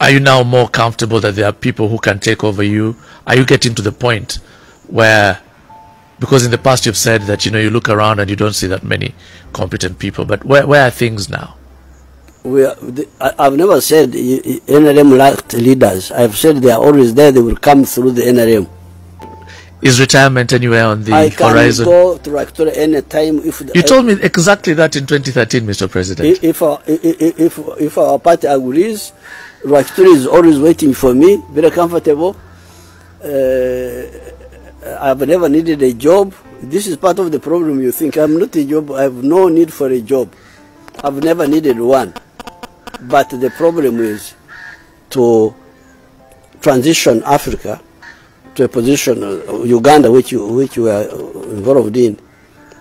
Are you now more comfortable that there are people who can take over you? Are you getting to the point where, because in the past you've said that, you know, you look around and you don't see that many competent people, but where are things now? I've never said NRM lacked leaders. I've said they are always there. They will come through the NRM. Is retirement anywhere on the horizon? I can go to Rwakitura any time. If you told me exactly that in 2013, Mr. President. If our party agrees, Rwakitura is always waiting for me, very comfortable. I've never needed a job. This is part of the problem. You think I'm not a job. I have no need for a job. I've never needed one. But the problem is to transition Africa to a position, Uganda, which you are involved in,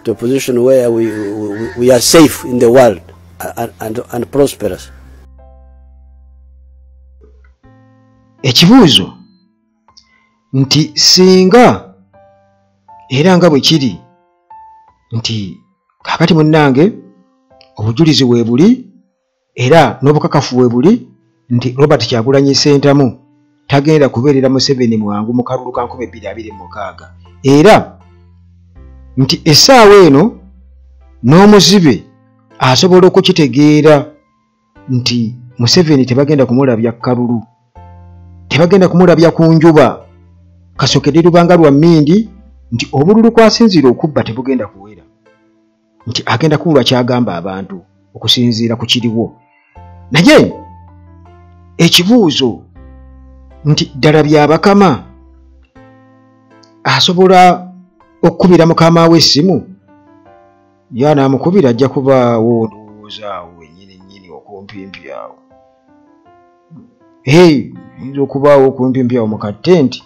to a position where we are safe in the world and prosperous. Ekibuuzo nti singa era nga bwe kiri nti kaakati munnange obujulizi weebuli era n'obukakafu weebuli nti Robert Kyagulanyi Ssentamu tagenda kubeerera Museveni mwangu mu kalulu ka 2026, era nti essaawa eno n'omuzibe asobola okukitegeera nti Museveni tebagenda kumulabya kalulu, tebagenda kumulabya ku njuba kasookedde lubanga lwa mmindi nti obululu kwasinziira okubba tebugenda kuwera, nti agenda kuwulwa kyagamba abantu okusinziira ku kiriwo. Naye ekibuuzo nti ddala Byabakama asobola okukubira mukama we essimu? Ye anaamukubira ajja kubaawo ndowooza awo wennyini nnyini okumpimpi awo, yinza okubaawo okumpimpi awo mu katenti.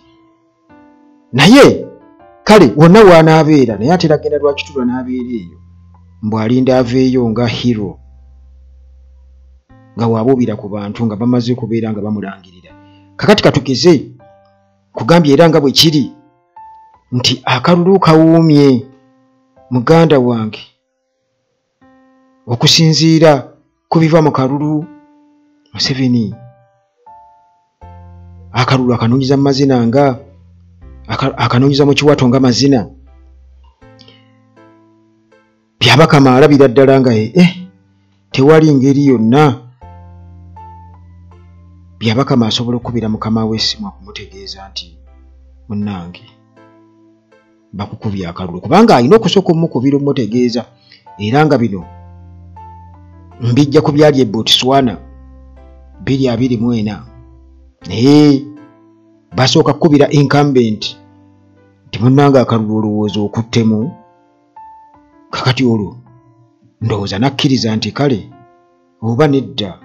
Naye kale wonna w'anaabeera, naye ate agenda Rwakitura n'abeera eyo mbu alinda aveeyo nga hero, nga waabuubira ku bantu nga bamaze okubeera nga bamulangirira. Kakati katugeze kugambye era nga bwe kiri nti akalulu kawuumye muganda wange okusinziira ku biva mu kalulu. Museveni akalulu akanoonyeza mu mazina, nga akanoonyeza mu kiwato nga mazina. Byabakama alabira ddala nga tewali ngeri yonna Byabakama asobola okukubira mukama we essimu okumutegeeza nti munnange bakukubya akalulu, kubanga alina okusooka omukubira omutegeeza. Era nga bino mbijja ku byali e Botswana 2024, naye basooka kukubira incumbent nti munnange akalulu olowooza okuttemu. Kakati olwo ndowooza nakkiriza nti kale oba nedda,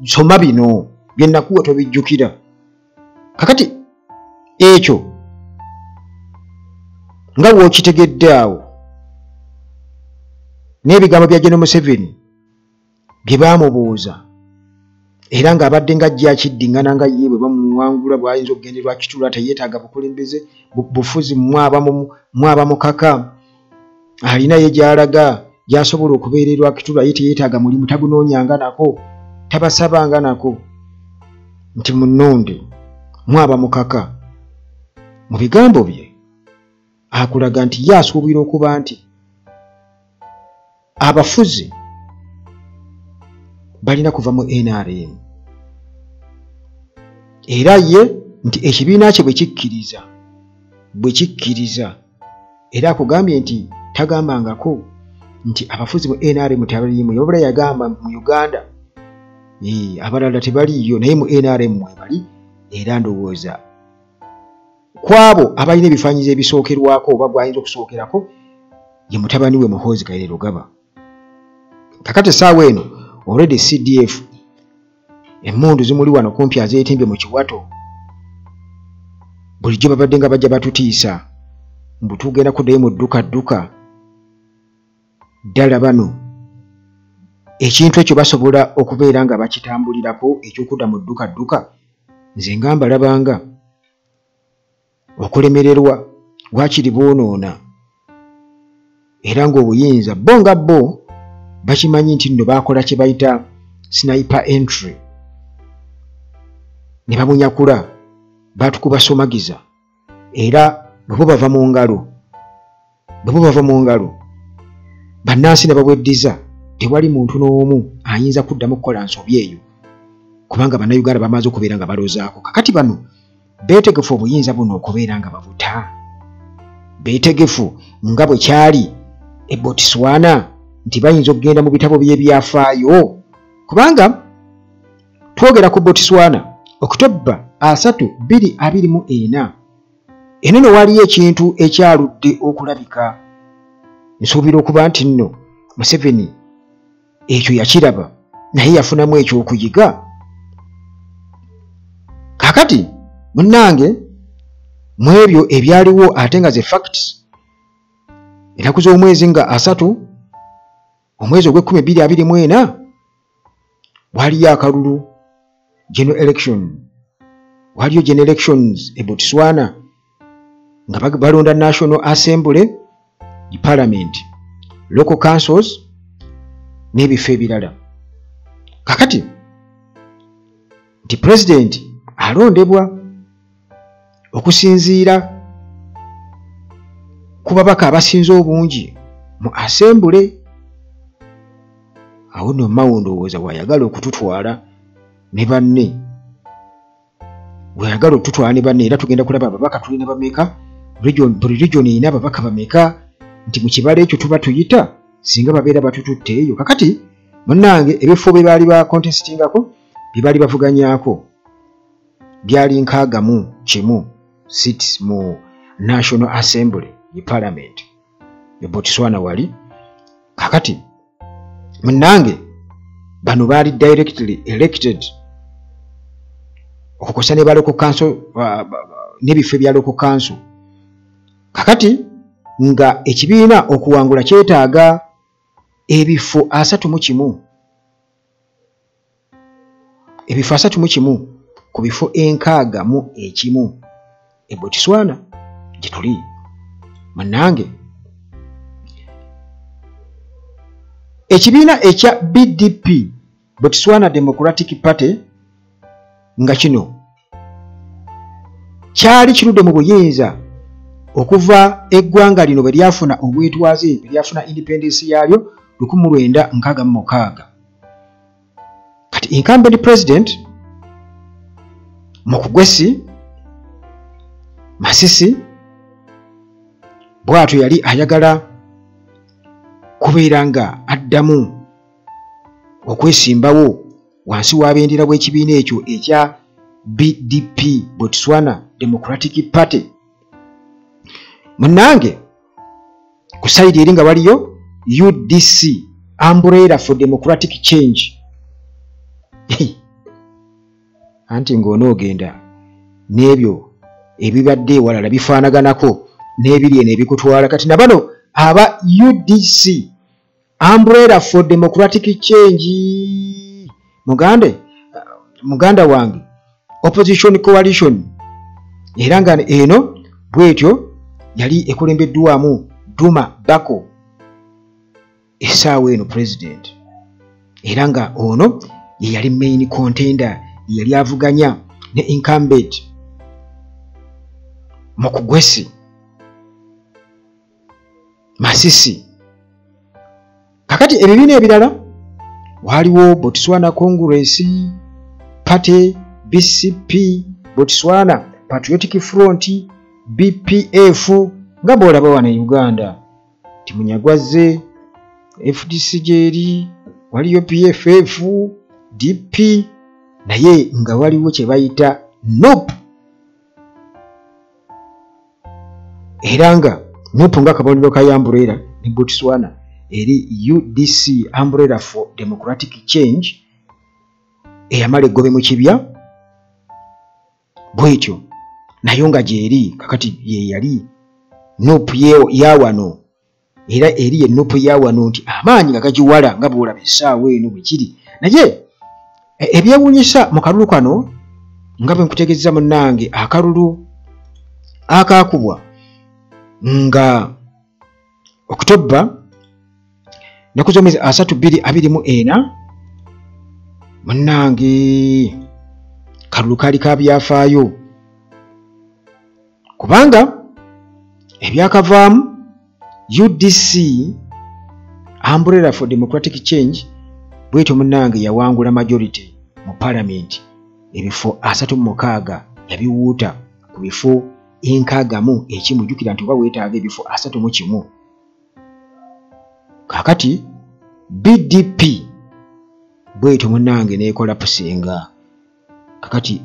soma bino bye nakuwa tobijjukira. Kakati ekyo nga bw'okitegedde awo n'ebigambo bya General Museveni bye baamubuuza, era ng'abadde nga ajja akiddiŋŋana nga ye bwe bamuwangula bw'ayinza okugenda Rwakitura, teyeetaaga bukulembeze bufuzi, mwaba mukaka alina ye gy'alaga gy'asobola okubeera e Rwakitura, ye teyeetaaga mulimu, tagunoonyanga nako, tabasabanga nako nti munnonde mwaba mukaka. Mu bigambo bye akulaga nti ye asuubira okuba nti abafuzi balina kuva mu NRM, era ye nti ekibiina kye bwe kikkiriza, era akugambye nti tagambangako nti abafuzi mu NRM tebaliimu, wabula yagamba mu Uganda abalala tebaliiyo, naye mu NRM mwebali. Era ndowooza kwabo abalina ebifaanyizo ebisookerwako oba gwayinza okusookerako ye mutabani we Muhoozi Kainerugaba. Kakati essaawa eno already CDF emmundu zimuli wano kumpi azeetimbye mu kiwato, bulijjo babadde nga bajja batutiisa mbu tugenda kuddayo mu dduka dduka. Ddala bano ekintu ekyo basobola okubeera nga bakitambulirako ekyokudda mu dduka dduka? Nze nga mbalabanga okulemererwa wakiri boonoona, era ng'obuyinza bo nga bo bakimanyi nti nno baakola kye bayita sniper entry, ne bamunyakula, batukubasomagiza, era bwe bubava mu ngalo, bwe bubava mu ngalo bannansi ne babweddiza, tewali muntu n'omu ayinza kuddamu kukola nsobi eyo, kubanga bannayuganda bamaze okubeera nga baloozaako. Kakati bano beetegefu obuyinza buno okubeera nga babuta, beetegefu nga bwe kyali e Botswana nti bayinza okugenda mu bitabo by'ebyafaayo, kubanga twogera ku Botswana October 3, 2024, eno no waliyo ekintu ekyaludde okulabika. Nsuubira okuba nti nno Museveni ekyo yakiraba, naye yafunamu ekyokuyiga. Kakati munnange mu ebyo ebyaliwo ate nga ze facts, ennaku z'omwezi nga 3 omwezi ogw'ekkumi bbiri abiri mu ena waliyo akalulu, general election, waliyo general elections e Botswana nga balonda National Assembly, Parliament, local councils n'ebifo ebirala. Kakati nti president alondebwa okusinziira ku babaka abasinze obungi mu assembly. Awo nno Mao ndowooza bw'ayagala okututwala ne banne, bw'ayagala okututwala ne banne, era tugenda kulaba ababaka tulina bameka, region, buli region erina ababaka bameka, nti mu kibalo ekyo tuba tuyita singa babeera batututte eyo. Kakati munnange ebifo bye baali ba contestingako, bye baali bavuganyaako byali 61 seats mu National Assembly ye Parliament e Botswana wali. Kakati munnange bano baali directly elected okukosa ne ba local council, n'ebifo ebya local council. Kakati nga ekibiina okuwangula kyetaaga ebifo 31, ebifo 31 ku bifo 61 e Botswana gye tuli. Munnange ekibiina ekya BDP, Botswana Democratic Party, nga kino kyali kirudde mu buyinza okuva eggwanga lino bwe lyafuna obwetwaze, bwe lyafuna independence yaalyo 1966. Kati incumbent president Mokgweetsi Masisi bw'atyo yali ayagala kubeera nga addamu okwesimbawo wansi wa bendera bw'ekibiina ekyo ekya BDP, Botswana Democratic Party. Munnange ku side eri nga waliyo UDC, Umbrella for Democratic Change. Anti ng'onoogenda n'ebyo ebibadde ewalala bifaanaganako n'ebiri eno ebikutwala. Kati na bano aba UDC, Umbrella for Democratic Change, mugande muganda wange, opposition coalition, era nga eno bwetyo yali ekulembeddwamu Duma Bako essaawa eno president, era nga ono ye yali main contender, ye yali avuganya ne incumbent Mokgweetsi Masisi. Kakati ebibiina ebirala waliwo Botswana Congress Party, BCP, Botswana Patriotic Front, BPF, nga bw'olaba wano e Uganda Timunyagwaze, FDC gyeri, waliyo PFF, DP, naye nga waliwo kye bayita NUP, era nga NUP nga akabonero ka Umbrella ne Botswana eri UDC, Umbrella for Democratic Change, eyamala eggobe mu kibya bwetyo nayo nga gyeri. Kakati ye yali NUP ya wano, era eri ye NUP ya wano nti amaanyi nga gagiwala nga bw'olaba essaawa eno bwe kiri. Naye ebyewuunyisa mu kalulu kano nga bwe nkutegeeza munnange, akalulu akaakubwa nga October nnaku z'omwezi 3, 2024, munnange Kalulu kaali ka byafaayo, kubanga ebyakavaamu UDC, Umbrella for Democratic Change, bwetyo munnange yawangula majority mu palamenti, ebifo 36 yabiwuuta ku bifo 61. Jjukira nti oba weetaaga ebifo 31. Kaakati BDP bwetyo munnange n'ekola pusinga. Kakati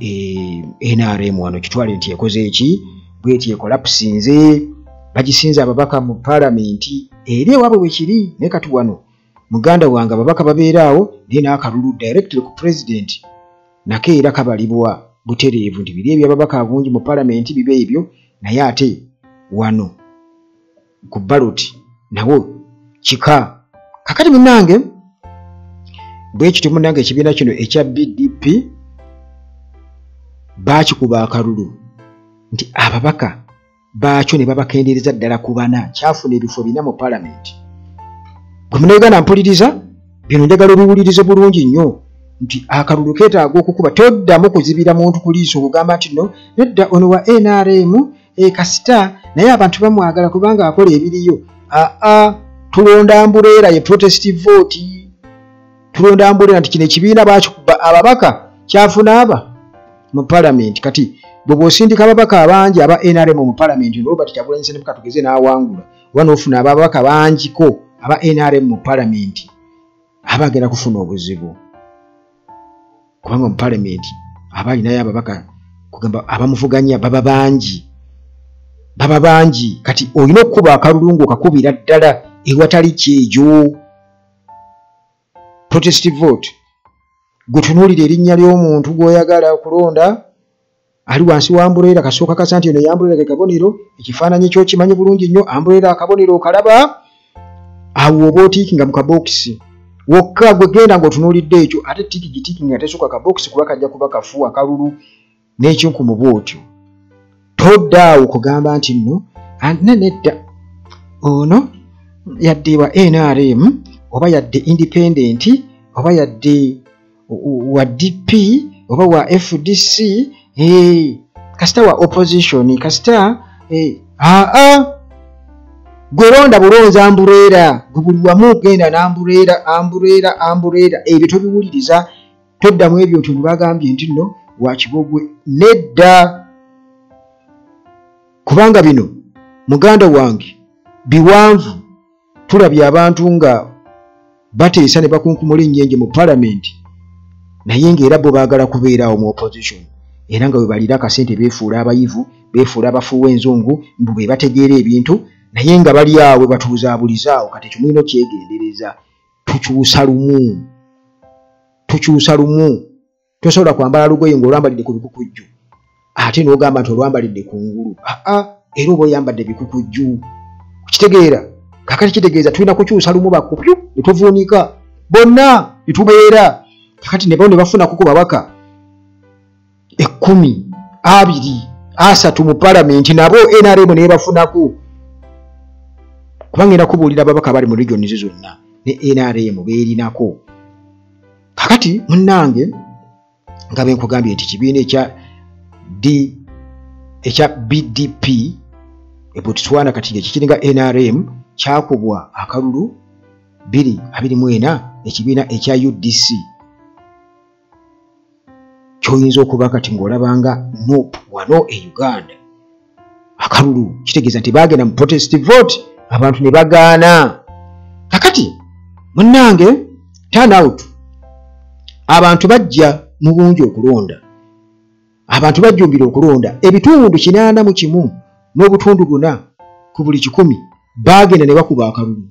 NRM wano kitwale nti ekoze eki, bwetyo ekola pusinze, bagisinze ababaka mu palamenti eri ewaabwe bwe kiri. Naye kati wano muganda wange ababaka babeera awo, naye n'akalulu directly ku president nako era kabalibwa butereevu nti biri ebyababaka bungi mu palamenti bibe ebyo, naye ate wano ku ballot nawo kika. Kakati munnange bwe kityo munnange ekibiina kino ekya BDP baakikuba akalulu nti ababaka baakyo ne babakendeereza ddala ku 4, kyafuna ebifo 4 mu palamenti. Gwe munnayuganda mpuliriza bino, njagala obiwulirize bulungi nnyo nti akalulu keetaaga okukuba. Toddamu kuzibira muntu ku liiso okugamba nti no nedda ono wa NRM kasita, naye abantu bamwagala kubanga akola ebiriyo. Aa, tulonda umbrella ye protest vote, tulonda umbrella nti kino ekibiina baakikuba ababaka kyafuna aba mu palamenti. Kati bw'oba osindika ababaka abangi aba NRM mu palamenti, Robert Kyagulanyi Ssentamu katugeze n'awangula, oba n'ofuna ababaka bangiko aba NRM mu palamenti, aba agenda kufuna obuzibu, kubanga mu palamenti aba alinayo ababaka kugamba abamuvuganya baba bangi, baba bangi. Kati olina okukuba akalulu ng'okakubira ddala ewatali kyejo. Protest vote, gutunuulira erinnya ly'omuntu gw'oyagala okulonda ali wansi wa umbrella, kasooka kasa nti eno ya umbrella ke kabonero, ekifaananyi kyo kimanyi bulungi nnyo, umbrella akabonero okalaba awo, oba otiikinga mu kabokisi wokka. Gwe genda ng'otunuulidde ekyo, ate tick gitiikinga tesukka kabokisi kuba kajja kuba kafu akalulu n'ekinkumu bw'otyo. Todda awo kugamba nti nno ne nedda ono yadde wa NRM oba yadde independent oba yadde wa DP oba wa FDC, kasita wa opposition, kasita aa, gwe londa bulonzi umbrella. Gwe buli wamu ogenda n'umbrella, umbrella, umbrella. Ebyo tobiwuliriza, toddamu ebyo nti bagambye nti nno wa Kibogwe, nedda, kubanga bino muganda wange biwanvu. Tulabye abantu nga bateesa ne bakunkumula ennyenje mu palamenti, naye ng'era bo baagala kubeera awo mu opposition, era nga bwe balira akasente beefuula abayivu, beefuula abafuuwa enzungu mbu be bategeera ebintu, naye nga bali awo batubuzaabulizaawo. Kati ekyo mulina okyegendereza. Tukyusa lumu, tukyusa lumu. Tosobola kwambala lugoye ng'olwambalidde ku bikukujju ate n'ogamba nti olwambalidde ku ngulu. Aa, era oba oyambadde bikukujju, kitegeera? Kakati kitegeeza tulina kukyusa lumu, bakupyu ne tuvuunika bonna ne tubeera. Kakati ne bo ne bafunako ku babaka 10, 20, 30 mu palamenti, nabo NRM ne bafunako, kubanga ngenda kubuulira ababaka abali mu regions zonna ne NRM beerinako. Kakati munnange nga bwe nkugambye nti kibiina ekya D ekya BDP e Botswana kati nga kikiringa NRM kyakubwa akalulu 224 ekibiina ekya UDC, kyoyinza okuba kati ng'olabanga NUP wano e Uganda. Akalulu kitegeeza nti baagenda mu protest vote, abantu ne bagaana. Kakati munnange turn out, abantu bajja mu bungi okulonda, abantu bajjumbira okulonda. Ebitundu 81 n'obutundu 4 ku buli 100 baagenda ne bakuba akalulu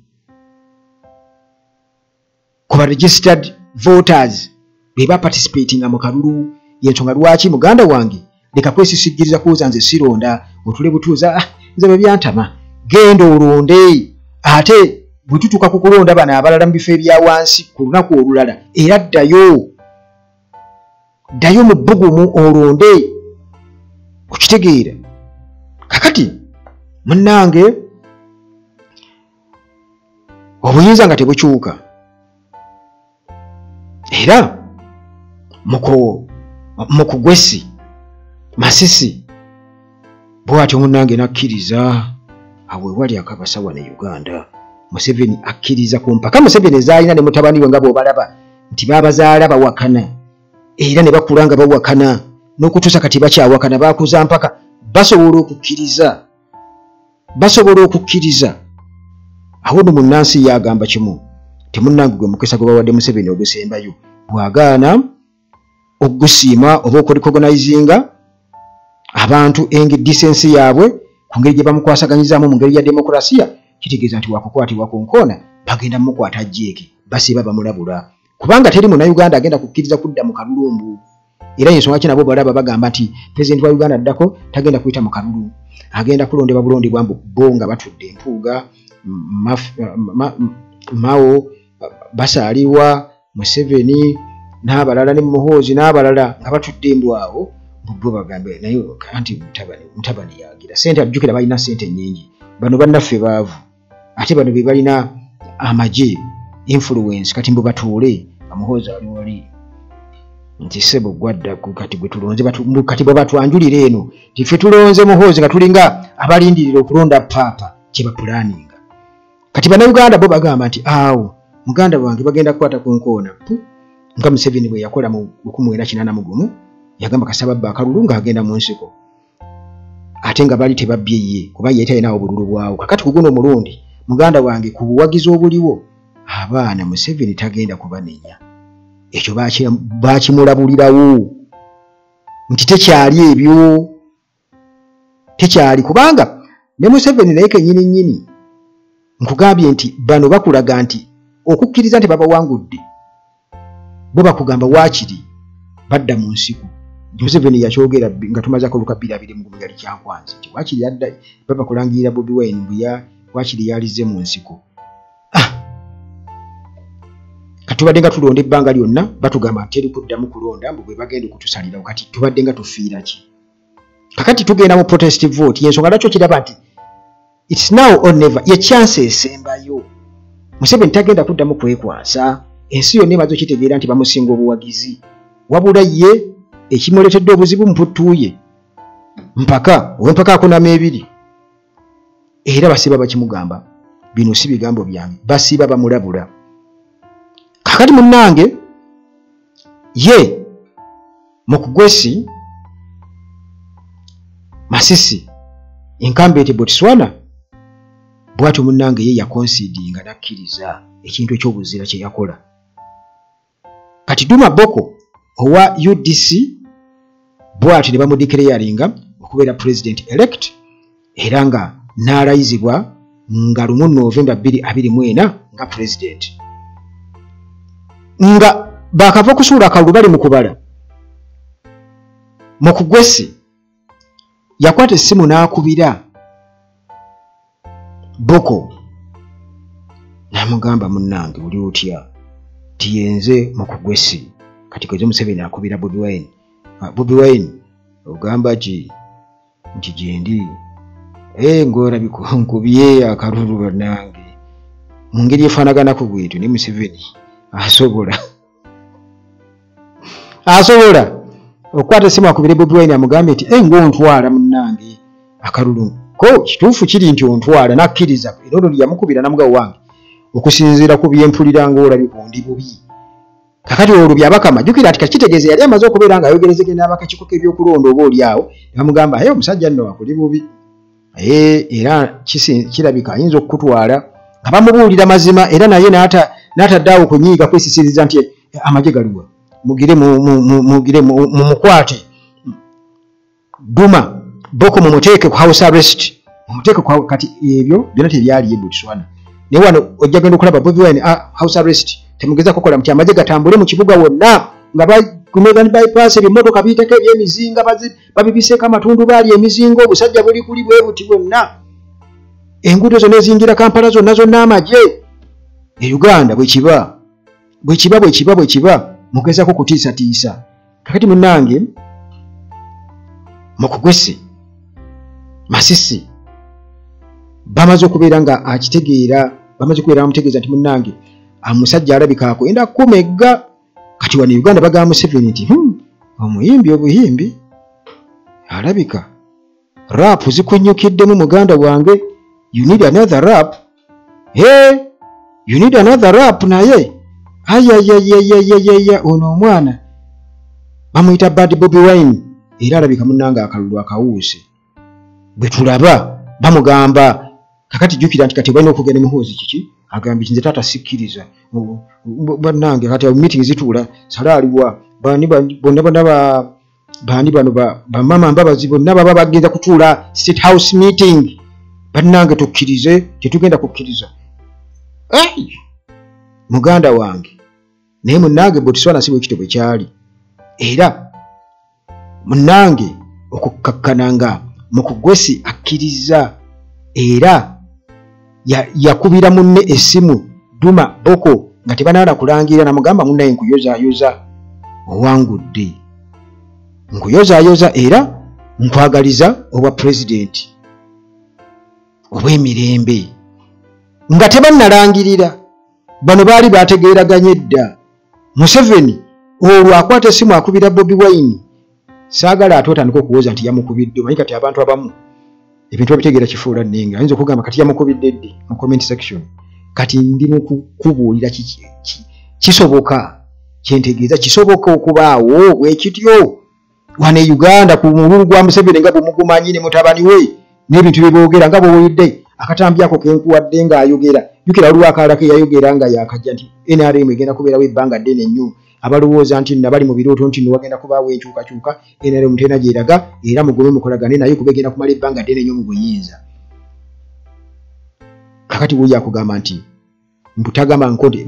ku ba registered voters be ba participatinga mu kalulu. Yensonga lwaki muganda wange leka kwesisigiriza kuuza nze sironda, otule butuuza nze bwe byantama. Genda olonde, ate bwe tutuuka ku kulonda bano abalala mu bifo ebya wansi ku lunaku olulala, era ddayo ddayo mu bbugumu olonde, okitegeera? Kakati munnange obuyinza nga tebukyuka, era muko Mukugwesi Masisi bw'atyo munnange n'akkiriza. Awo wali akabasa wano e Uganda. Museveni akkiriza ku mpaka Museveni ezaalina ne mutabani we nga bw'obalaba nti baabazaala bawakana era ne bakula nga bawakana n'okutuusa kati bakyawakana, baakuza mpaka basobola okukkiriza, basobola okukkiriza. Awo nno munnansi ye agamba kimu, temunnange gwe mukisa gwe bawadde Museveni ogusembayo, bw'agaana okugusiima oba okurecognizinga abantu decency yaabwe ku ngeri gye bamukwasaganyizaamu mu ngeri ya demokurasiya, kitegeeza nti wakukwatibwa ku nkoona, bagenda mukwata jeeke, basiiba bamulabula, kubanga teri munnayuganda agenda kukkiriza kudda mu kalulumbu. Era ensonga ki nabo balaba bagamba nti pulezidenti wa Uganda addako tagenda kuyita mu kalulu, agenda kulondebwa bulondebwa mbu bo nga batudde Mpuuga, Mao, Basaaliwa, Museveni n'abalala ne Muhoozi n'abalala nga batudde embwawo, bo bagambe naye anti mutabani yagira sente, ajjukira balina sente nnyingi, bano bannaffe baavu, ate bano be balina amagye influence, kati mbu batuule. Muhoozi ali wali nti ssebo gwadda kati gwe tulonze, kati bwe batwanjulira eno nti ffe tulonze Muhoozi nga tulinga abalindirira okulonda paapa kye bapulaninga. Kati bannayuganda bo bagamba nti awo muganda wange bagenda kukwata ku nkoona nga Museveni bwe yakola mu 1981, yagamba kasaba bba akalulu ng'agenda mu nsiko, ate nga bali tebabbye ye kuba ye talinawo obululu bwawo. Kakati ku guno omulundi muganda wange ku buwagizi obuliwo abaana Museveni tagenda kubanenya, ekyo bakimulabulirawo nti tekyali ebyo, tekyali, kubanga ne Museveni naye kennyini nnyini nkugambye nti bano bakulaga nti okukkiriza nti babawangudde bo bakugamba waakiri badda mu nsiko. Museveni yakyogera nga tumaze akalulu ka 2021 yali Kyankwanzi nti waakiri adda baba kulangirira Bobi Wine mbu waakiri yalizze mu nsiko. Kati tubadde nga tulonda ebbanga lyonna batugamba nti teri kuddamu kulonda mbu bwe bagenda okutusalirawo, kati tubadde nga tufiira ki? Kakati tugenda mu protest vote, y'ensonga lwaki okiraba nti it's now or never, ye chance esembayo. Museveni tagenda kuddamu kwekwasa, ensi yonna emaze okitegeera nti bamusinga obuwagizi, wabula ye ekimuleetedde obuzibu mputtuuye mpaka ow'empaka akunama ebiri, era basiiba bakimugamba bino si bigambo byange, basiiba bamulabula. Kakati munnange ye Mukugwesi Masisi incumbent Botswana bw'atyo munnange ye yakonsidinga n'akkiriza ekintu eky'obuzira kye yakola. Kati Duma Boko owa UDC bw'atyo ne bamudeclaringa okubeera president elect, era nga n'alayizibwa nga 1 Novemba 2024 nga president. Nga bakava okusuula akalulu bali mu kubala, Mukugwesi yakwata essimu n'akubira Boko n'amugamba munnange oli otya, nti yenze Mukugwesi. Kati kweze Museveni akubira Bobi Wine, Bobi Wine ogamba ki nti gyendi, ng'olabika nkubye akalulu bannange mu ngeri efaanagana ku bwetyo, ne Museveni asobola okukwata essimu akubire Bobi Wine amugambe nti ng'ontwala munnange akalulu ko kituufu kiri nti ontwala, n'akkiriza. Era olwo yamukubira n'amugabo wange okusinziira ku byempulira ng'olabika ondi bubi. Kakati olwo Byabakama jjukira nti kakitegeeza yali amaze okubeera ng'ayogerezeganya n'abakakiiko k'ebyokulonda oba oli awo, ne bamugamba aye omusajja nno akuli bubi, era kirabika ayinza okukutwala, nga bamubuulira mazima, era naye n'atadde awo kunyiiga kwesisiriza nti amagye galiwa, mugire mugire mumukwate Duma Boko mumuteeke ku house arrest, mumuteeke ku kati ebyo byonna tebyali e Botswana. Naye wano ojja genda okulaba Bobi Wine house arrest temugeza kukola muti amagye gatambule mu kibuga wonna nga ku Northern Bypass ebimotoka biyitako eby'emizinga babibiseeko amatundubaali emizinga, obusajja buli kuli bwe buti bwonna, enguudo zonna ezingira Kampala zonna zonna amagye. E Uganda bwe kiba bwe kiba bwe kiba bwe kiba mugezaako kutiisatiisa. Kakati munnange Mukugwesi Masisi bamaze okubeera nga akitegeera, bamaze okubeera bamutegeeza nti munnange omusajja alabika akwenda kumegga. Kati wano Uganda bagamba Museveni nti Omuyimbi obuyimbi alabika rap zikunyukiddemu muganda wange. You need another rap. Hey, you need another rap naye. Ayayayayayaya, ono omwana bamuyita Bad Bobi Wine era alabika munnange akalulu akawuuse. Bwe tulaba bamugamba kakati jjukira nti kati balina okugenda Muhoozi kiki agambye nze taata sikkiriza bannange kati meeting zituula salaaliwa bani bonna bonna baani bano bamama Mbabazi bonna baba bagenda kutuula state house meeting, bannange tukkirize, tetugenda kukkiriza. Muganda wange naye munnange Botswana si bwe kityo bwe kyali, era munnange okukkakkana nga Mukugwesi akkiriza era yakubira munne essimu Duma Boko nga tebanala kulangira namugamba munnaye nkuyozaayoza owangudde, nkuyozaayoza era nkwagaliza obwa pulezidenti obw'emirembe. Nga tebannalangirira bano baali bategeeraganye dda. Museveni olwo akwata essimu akubira Bobi Wine, saagala ate otandika okuwoza nti yamukubidde. Omanyi kati abantu abamu ebintu babitegeera kifuula nnenga, ayinza okugamba kati yamukubidde ddi mu comment section. Kati ndi mu kukubuulira kisoboka, kyentegeeza kisoboka okubaawo bwe kityo wano e Uganda ku mululu gwa Museveni nga bwemugumanyi ne mutabani we n'ebintu bye boogera nga bw'owulidde akatambi ako ke nkuwadde ng'ayogera. Jjukira waliwo akalala ke yayogera nga yakajja nti NRM egenda kubeerawo ebbanga ddene nnyo, abalowooza nti nno abali mu birooto nti nno wagenda kubaawo enkyukakyuka, NRM terina gy'eraga era mugume mukolagane naye kuba egenda kumala ebbanga ddene nnyo mu buyinza. Kakati wuuyo akugamba nti mbu tagamba nko nti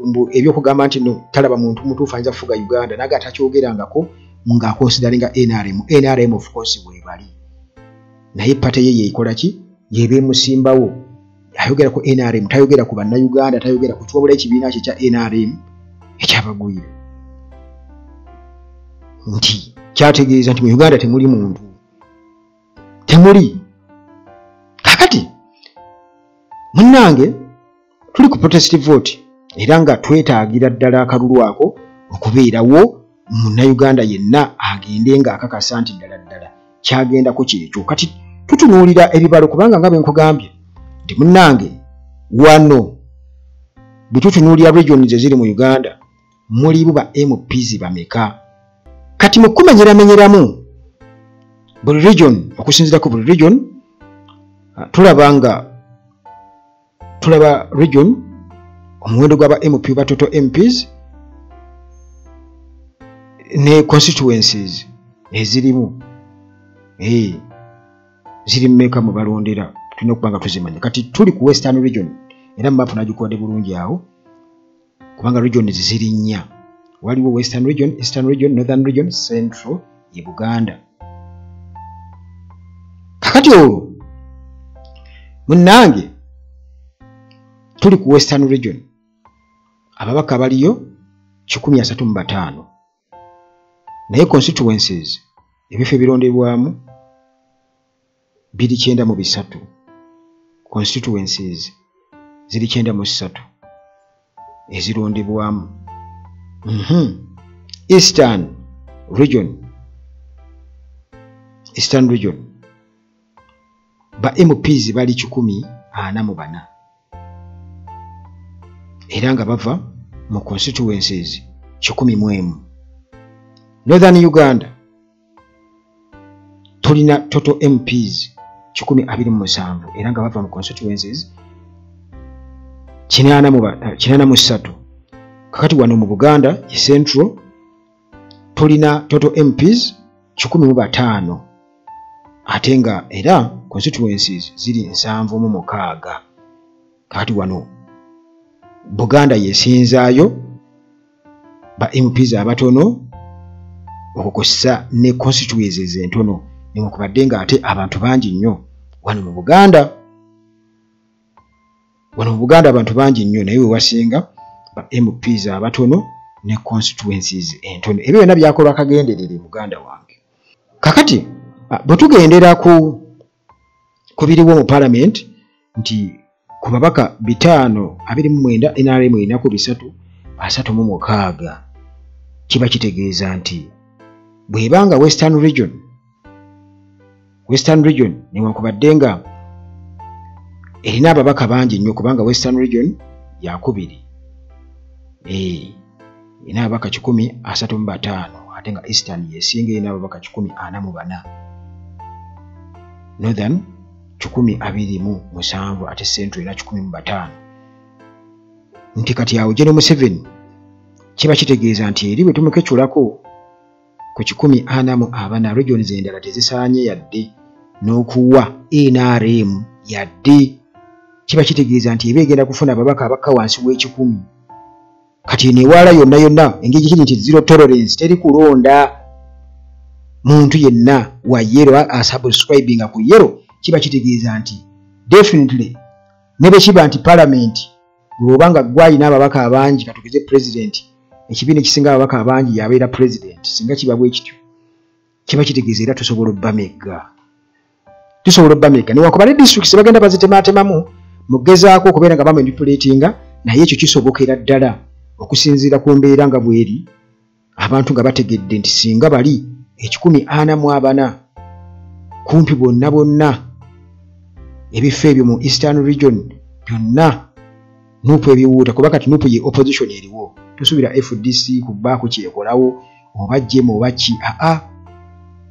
mbu ebyokugamba nti nno talaba muntu mutuufu ayinza kufuga Uganda naga takyogerangako ng'akonsidaringa NRM. NRM of course bwebali naye pate ye yeekola ki, yeba emusimbawo. Ayogera ku NRM, tayogera ku bannayuganda, tayogera ku kiwabula ekibiina kye kya NRM ekyabagwira, nti kyategeeza nti mu Uganda temuli muntu, temuli. Kakati munnange tuli ku protest vote era nga twetaagira ddala akalulu ako okubeerawo munnayuganda yenna agende ng'akakasa nti ddala ddala kyagendako kyekyo. Kati tutunuulira ebibalo kubanga nga bwe nkugambye nti munnange wano bwe tutunuulira regions eziri mu Uganda mulimu ba MPs bameka. Kati mu kumenyeramenyeramu buli region, okusinziira ku buli region tulaba nga tulaba region omuwendo gw'aba MP ba total MPs ne constituencies ezirimu ziri mmeka mwe balondera, tulina okuba nga tuzimanya. Kati tuli ku Western region era map nagikuwadde bulungi awo kubanga region ziri nnya, waliwo Western region, Eastern region, Northern region, Central ye Buganda. Kakati olwo munnange tuli ku Western region, ababaka baliyo 135, naye constituencies ebifo ebirondebwamu 293, constituencies ziri 93 ezirondebwamu. Eastern region, Eastern region ba MPs bali 144 era nga bava mu constituencies 101. Northern Uganda tulina total MPs 127 era nga bava mu constituencies 83. Kakati wano mu Buganda ye Central tulina total MPs 105 ate nga era constituencies ziri 76. Kakati wano Buganda yesinzaayo ba MPs abatono okukosa ne constituencies entono, newankubadde nga ate abantu bangi nnyo wano mu Buganda. Wano mu Buganda abantu bangi nnyo naye we wasinga ba MPs abatono ne constituencies entono. Ebyo byonna byakolwa kagenderere muganda wange. Kakati bwe tugendera ku biriwo mu parliament nti ku babaka 529 NRM erinaku 336, kiba kitegeeza nti Bw'ebanga Western Region newankubadde nga erina ababaka bangi nnyo, kubanga Western Region yakubiri, erina ababaka 135, ate nga Eastern yesinga erina ababaka 144, Northern 127, ate Central erina 105. Nti kati awo General Museveni kiba kitegeeza nti eri bwe tumukecculako ku 144, regions endala tezisaanye yadde n'okuwa NRM yadde. Kiba kitegeeza nti eba egenda kufuna ababaka abakka wansi w'ekikumi. Kati eno ewaala yonna yonna engeri kiri nti zero tolerance, teri kulonda muntu yenna wa yellow asubscribinga ku yellow. Kiba kitegeeza nti definitely ne bwe kiba nti parliament bw'oba nga gwalina ababaka abangi, katugeze president, ekibiina ekisinga ababaka abangi yabeera president, singa kiba bwe kityo kiba kitegeeza era tusobola obbamegga, newankubadde districts bagenda bazitematemamu mugezaako okubeera nga bamanipulatinga, naye ekyo kisobokera ddala okusinziira ku mbeera nga bweri, abantu nga bategedde nti singa bali 144 kumpi bonna bonna ebifo ebyo mu Eastern Region byonna NUP ebiwuuta, kuba kati NUP ye opposition eriwo, tosuubira FDC kubaako kyekolawo oba jemu oba ki. Aa,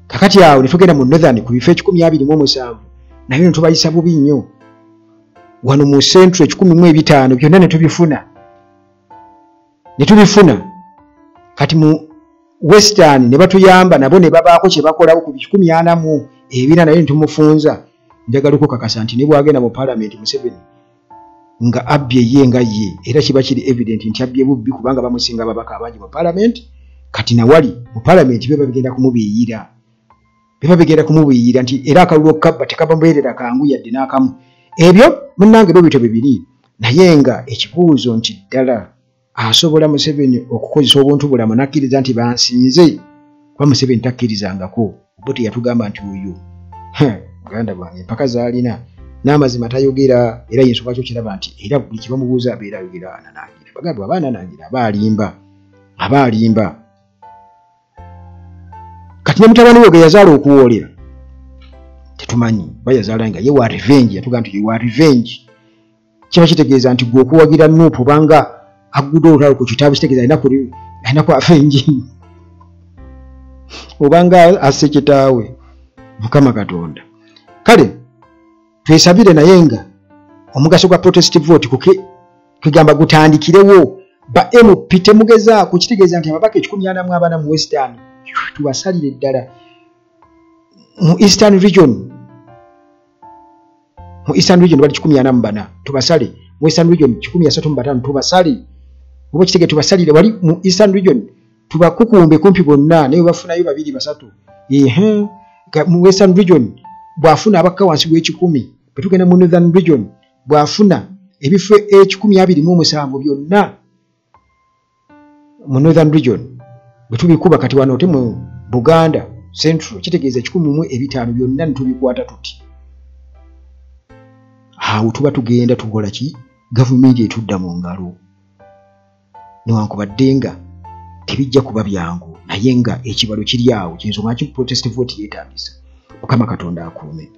kakati awo ne tugenda mu Northern ku bifo 127, naye ne tubayisa bubi nnyo. Wano mu Central 105 byonna ne tubifuna. Kati mu Western ne batuyamba nabo ne babaako kye bakolawo ku 144, naye ne tumufunza. Njagala okukakasa nti ne bw'agenda mu parliament Museveni nga abbye ye nga ye, era kiba kiri evident nti abbye bubbi, kubanga bamusinga ababaka abangi mu parliament. Kati nawali mu parliament biba bigenda kumubiiyira, nti era akalulu okukabba tekabamubeerera kangu yadde n'akamu. Ebyo munnange bwe bityo bibiri, naye nga ekibuuzo nti ddala asobola Museveni okukozesa obuntu bulamu n'akkiriza nti bansinze? Kuba Museveni takkirizangako, bo teyatugamba nti oyo muganda bwange empaka z'alina n'amazima tayogera, era yensonga kyo kiraba nti era buli kye bamubuuza abeera ayogera ananangira. Bagamba aba ananangira aba alimba. Kati ne mutabani we gwe yazaala okuwoolera tetumanyi, ba yazaala nga ye wa revenge, yatugamba nti ye wa revenge. Kiba kitegeeza nti gwe okuwagira NUP obanga agudde olutalo ku kitaawe, kitegeeza alina ku avenge obanga asse kitaawe. Mukama Katonda. Kale twesabire, naye nga omugaso gwa protest vote kugamba gutandikirewo. Ba MP temugezaako, kitegeeza nti ababaka 144 mu Western tubasalire ddala, mu Eastern Region bali 144 tubasale, mu Western Region 135 tubasale, oba kitege tubasalire wali mu Eastern Region tubakukumbe kumpi bonna, naye bafunayo 2 3. Mu Western Region bw'afuna abakka wansi w'ekikumi, bwe tugenda mu Northern Region bw'afuna ebifo 127 byonna mu Northern Region bwe tubikuba. Kati wano te mu Buganda Central kitegeeza 105 byonna ne tubikwata tuti. Awo tuba tugenda tukola ki? Gavumenti etudda mu ngalo, newankubadde nga tebijja kuba byangu, naye nga ekibalo kiri awo. Kyensonga ki protest vote yeetagisa. Mukama Katonda akuume.